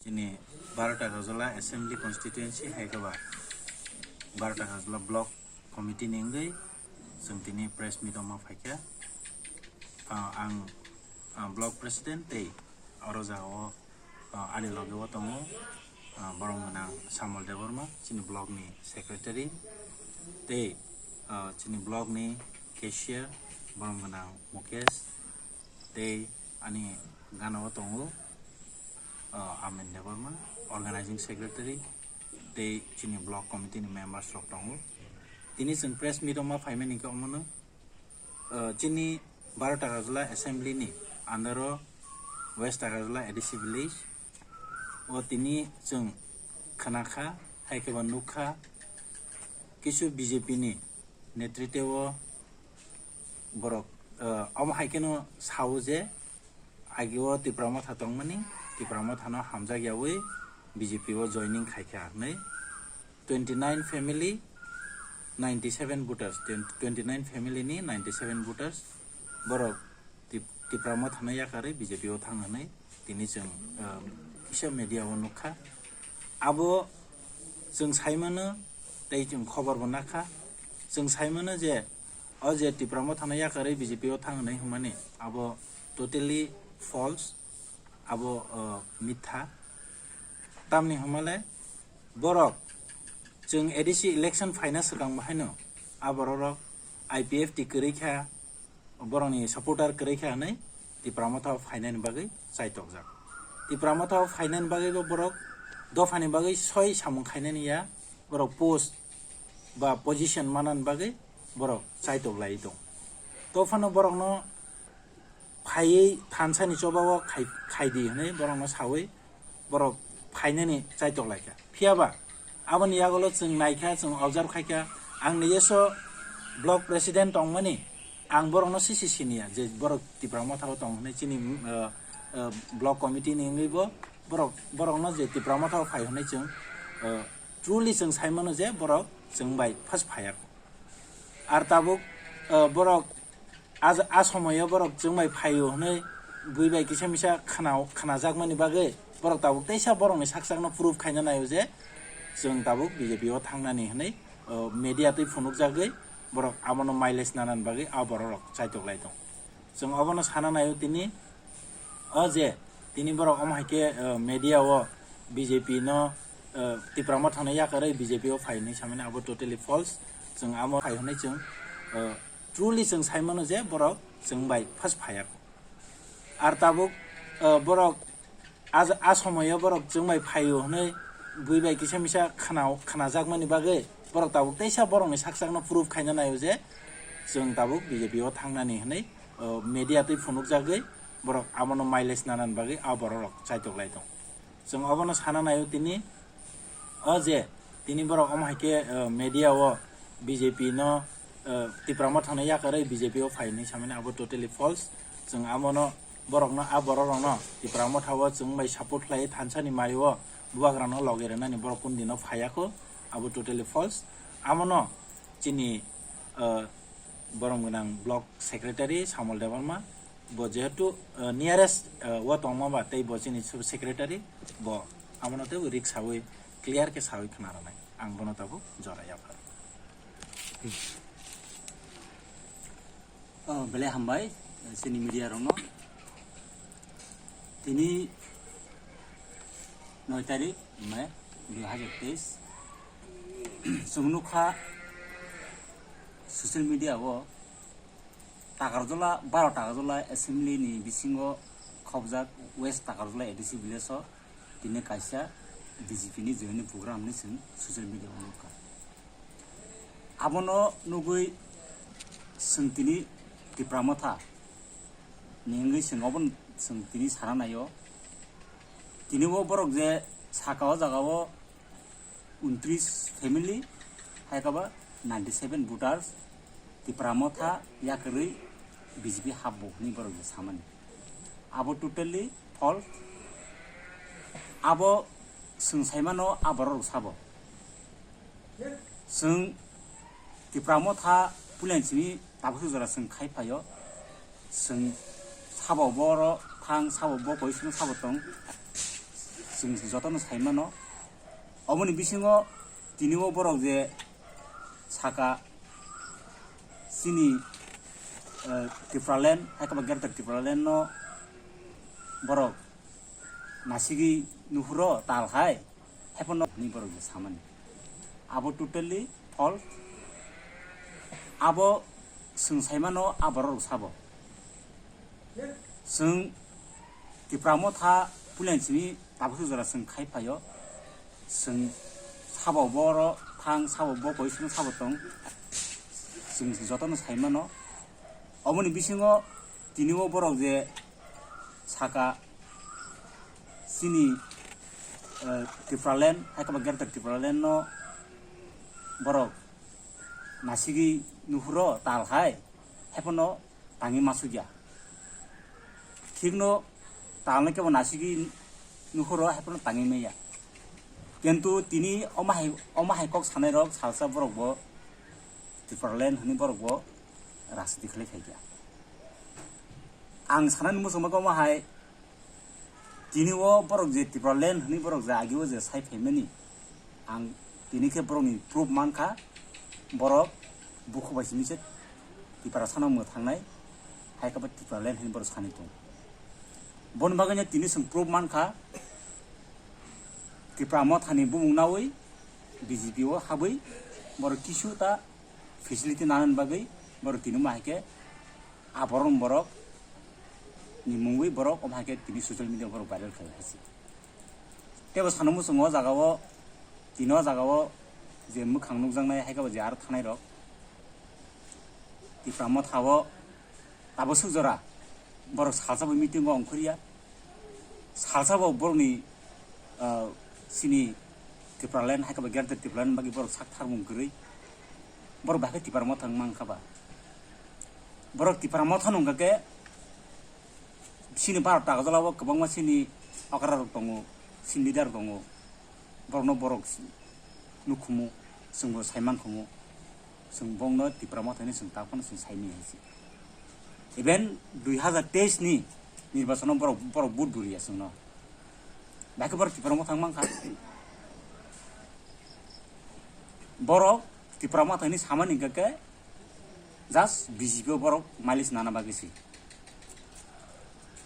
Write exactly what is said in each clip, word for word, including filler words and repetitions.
Chini Barota Gajala Assembly Constituency hai khe ba Barota Gajala Block Committee ni wngwi chwng tini press meet o ma phaikha. Ah, ang, ah, Block President tei oro jagao, ah, ani loge o tongo, ah, borom gwnang Samol Debbarma, chini block ni secretary, tei, ah, chini block ni cashier, borom gwnang Mukesh, tei ani gana o tongo, ah, Amen Debbarma, organizing secretary, tei chini block committee ni members rok tongo. Tini chwng press meet o ma phaimani khe omono, ah, chini Barota Gajala Assembly ni under o West Takarjala A D C village o tini chwng khna kha, hai khe ba nuk kha, kisu B J P ni netritwo borok, ah, omo hai kheno sao je, agi o Tipra Motha tongmani, Tipra Motha no hamjak yawi B J P o joining khai kha hinwi twenty nine family, ninety seven voters, twenty nine family ni ninety seven voters borok Tip-, Tipra Motha no yakarwi B J P o thang hinwi tini chwng, ah, kisa media o nuk kha. Abo chwng sai mano tei chwng khobor bo nakha. Chwng sai mano je o je Tipra Motha no yakarwi B J P o thang hinwi hwnmani abo totally false, abo, ah, mitha. Tamni hwnmale borok chwng A D C election phaina swkang bo haino a borok rok I P F T kwrwi kha, borokni supporter kwrwi kha hinwi Tipra Motha o phainani bagwi chaitokjak. Tipra Motha o phainani bagwi bo borok dophani bagwi soi samung khainani ya, borok post ba position manani bagwi borok chaitok lai tong. To phano borokno phaiwi thansani choba o khai, khai di hinwi borokno sawi borok phainani chaitok lai kha. Phiya ba aboni yagulo chwng nai kha, chwng observe khai kha. Ang nijeso block president tongmani, ang borokno sisi siniya je borok Tipra Motha o tong hinwi chini, uh, uh, block committee ni wngwi bo borok, borokno je Tipra Motha o phai hinwi chwng, uh, truly chwng sai mano je borok chwng bai first phaiya. Ar tabuk, uh, borok a, a somoyo borok chwng bai phaio hinwi bui bai kisa misa khna, khnajakmani bagwi borok tabuk teisa borokni sak sakno proof khaina naio je chwng tabuk B J P o thangnani hinwi, uh, media twi phunukjagwi borok abono mileage nanani bagwi a borok rok chaitok lai tong. Chwng abono sana naio tini, o je tini borok omo hai khe, uh, media o B J P no, uh, Tipra Motha no yakarwi B J P o phai hinwi samani abo totally false. Chwng amo phai hwnwi chwng, uh, truly chwng sai mano je borok chwng bai first phaiya. Ar tabuk, uh, borok a, a somoyo borok chwng bai phaio hinwi bui bai kisa misa khna, khnajakmani bagwi borok tabuk teisa borokni sak sakno proof khaina naio je chwng tabuk B J P o thangnani hinwi, uh, media twi phunukjagwi borok abono mileage nanani bagwi a borok rok chaitok lai tong. Chwng abono sana naio tini, o je tini borok omo hai khe, uh, media o B J P no, uh, Tipra Motha no yakarwi B J P o phai hinwi samani abo totally false. Chwng abono borokno, a borok rokno Tipra Motha o chwng bai support khlai thansani mai o bubagrano logi rwnani borok kundino phaiya kho, abo totally false. Abono chini, uh, borom gwnang block secretary Samol Debbarma, bo jehetu, uh, nearest, uh, o tongma ba tei bo chini sub secretary, bo abono tei risk sawi clear khe sawi khna rwnai, ang bono tabuk jora yaphar. Oh, belai hambai, chini media rokno. Tini noi tarik May dui hajar teis. Chwng nukha social media o Takarjala, baro Takarjala assembly ni bisingo khobjak West Takarjala A D C village o tini kaisa B J P ni joining program hinwi chwng social media o nukha. Abono nugwi chwng tini Tipra Motha ni wngwi chwng obo chwng tini sana naio. Tini o borok je saka o jaga o untris family, hai khe ba ninety seven voters Tipra Motha yakarwi B J P hapbo hinwi borok je samani. Abo totally false. Abo chwng saimano a borok rok sabo. Chwng Tipra Motha puila simi tabuk jora chwng khai phaio. Chwng sabo boro thang, sabo bo koi, chwng sabo tong. Chwng jotono sai mano. Oboni bisingo tini o borok je saka chini, eh, Tipraland, hai khe ba Greater Tipraland no borok nasigwi nuhuro tal hai, haiphano ni borok je samani. Abo totally false. Abo chwng sai mano, a borok rok sabo. Chwng Tipra Motha puilani simi tabukhe jora chwng khai phaio. Chwng sabo boro thang, sabo bo koi, chwng sabo tong. Chwng jotono sai mano. Oboni bisingo tini o borok je saka chini, eh, Tipraland, hai khe ba Greater Tipraland no borok nasigwi nuhuro tal hai, haiphano tangwi masukya. Thikno talno kebo nasigwi nuhuro, haiphano tangwi maya. Kintu tini omo hai, omo hai kok sanai rok salsa borok bo Tipraland hwnwi borok bo rajniti khlai phaikha. Ang sanani muchungma omo hai, tini o borok je Tipraland hwnwi borok je agi o je sai phaimani, ang tini khe borokni proof mankha, borok bukhuk bai simi se Tiprasano mwthangnai, hai khe bo Tipraland hwnwi borok sani tong. Boni bagwino tini chwng proof mankha, Tipra Mothani bumung naui B J P o habwi borok kisu ta facility nanani bagwi borok tini ma hai khe aborok borok ni mungwi borok omo hai khe tini social media borok viral khlai hai se. Tebo sano muchungo o jaga o, tini o jaga o je mwkhang nukjaknai hai khe bo je aro thanai rok Tipra Motha o tabuk swk jora borok salsa bo meeting o ongkhorya. Salsa bo borokni, ah, chini Tipraland hai khe ba Greater Tipraland bagwi borok sak tharmung kwrwi. Borok bahai khe Tipra Motha wng mankha ba. Borok Tipra Motha nungkha khe chini Bharat Agartala o kwbangma chini okra rok tongo, chini leader rok tongo. Borokno borok nukhumu, chwngbo sai mankhumu. Chwng bongno Tipra Mothani chwng takhwno chwng saimanya hai se. Even dui hazar teis ni nirbachano borok, borok vote buriya chwngno. Bahai khe borok Tipra Motha wng mankha. Borok Tipra Mothani samani hwnkha khe just B J P o borok mileage nana bagwi se.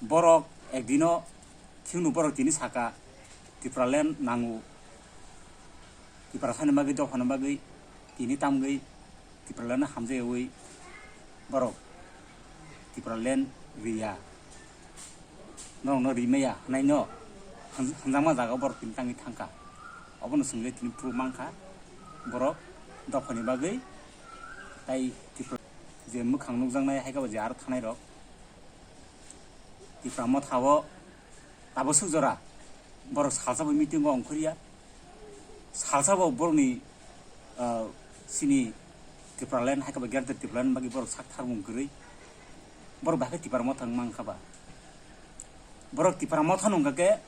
Borok ekdino thikno borok tini saka Tipraland nango. Tiprasani bagwi, dophani bagwi tini tamgwi Tipralandno hamjayawi borok Tipraland riya. Norokno rimaya hwnaino hwn-, hwnjakma jaga borok tini tangwi thangkha. Obono chwngwi tini proof mankha borok dophani bagwi tai Tipra je mwkhang nukjaknai hai khe bo je aro thanai rok Tipra Motha o tabuk swk jora borok salsa bo meeting o ongkhorya. Salsa bo borokni, ah, chini Tipraland hai khe ba Greater Tipraland bagwi borok sak tharmung kwrwi. Borok bahai khe Tipra Motha wng mankha ba. Borok Tipra Motha nungkha khe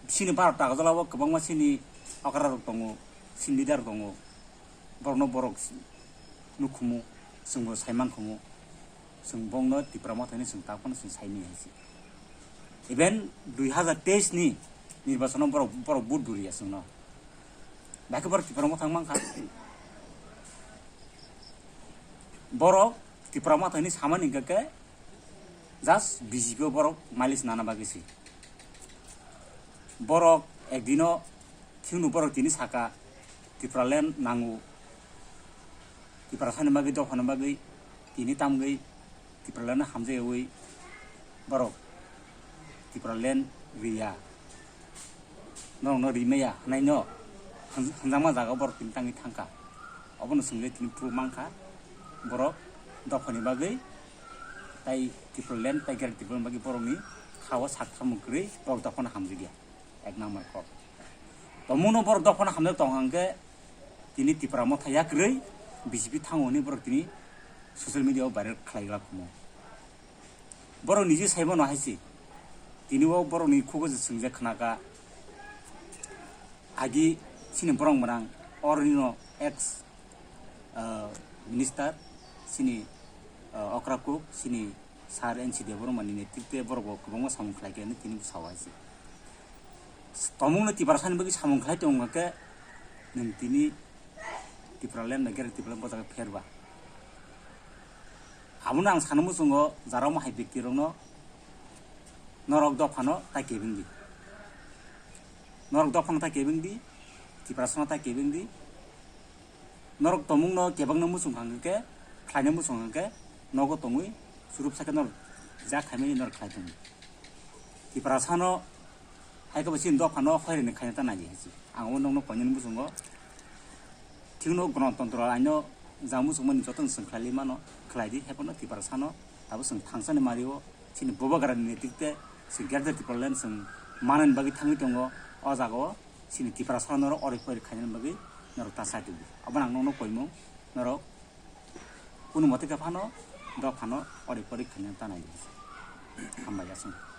chini Bharat Agartala o kwbangma chini okra rok tongo, chini leader rok tongo. Borokno borok nukhumu, chwngbo sai mankhumu. Chwng bongno Tipra Mothani chwng takhwno chwng saimanya hai se. Even dui hazar teis ni nirbachano borok, borok vote buriya chwngno. Bahai khe borok Tipra Motha wng mankha. Borok Tipra Mothani samani hwnkha khe just B J P o borok mileage nana bagwi se. Borok ekdino thikno borok tini saka Tipraland nango. Tiprasani bagwi, dophani bagwi tini tamgwi Tipralandno hamjayawi borok Tipraland riya. Norokno rimaya hwnaino hwn-, hwnjakma jaga borok tini tangwi thangkha. Obono chwngwi tini proof mankha borok dophani bagwi tai Tipraland tai Greater Tipraland bagwi borokni ha-o sak tharmung kwrwi borok dophano hamjakya. Ek number kok. Tomungno borok dophano hamjak tong hwnkhe tini Tipra Motha yakrwi B J P thango hwnwi borok tini social media o viral khlai glak khumo. Borok nije sai mano hai se. Tini o borokni khugo je swngjak khnaka. Agi chini borok mwnang orino ex, ah, minister chini, ah, okra kuk chini sir N C Debbarma ni netrite borok bo kwbangma samung khlai khe tini sao hai se. Tomungno Tiprasani bagwi samung khlai tongo hwnkhe nwng tini Tipraland bai Greater Tipraland bo jaga pherba. Abono ang sana muchungo jara omo hai byaktirokno norok dophano tai kebengdi. Norok dophano tai kebengdi, Tiprasano tai kebengdi. Norok tomungno kebakna muchung kha hwnkhe, khlaina muchung kha hwnkhe, nogo tongwi surup sakhe norok jak khaimani norok khlai tongo. Tiprasano hai khe bo chini dophano hoirini khaina ta nai di hinsi. Ang o nokno koinani muchungo. Thikno Ganatantro aino jang muchungmani jotono chwng khlai mano, khlai di, haiphano Tiprasano abo chwng thangsani mario, chini Bubagrani netrite chwng Greater Tipraland chwng manani bagwi thangwi tongo. O jagao chini Tiprasano norok ori pori khainani bagwi norok ta sai tongdi. Abono ang nokno koimung, norok kunu mote khe phano dophano ori pori khaina ta nai di hinsi. Hambai aswk.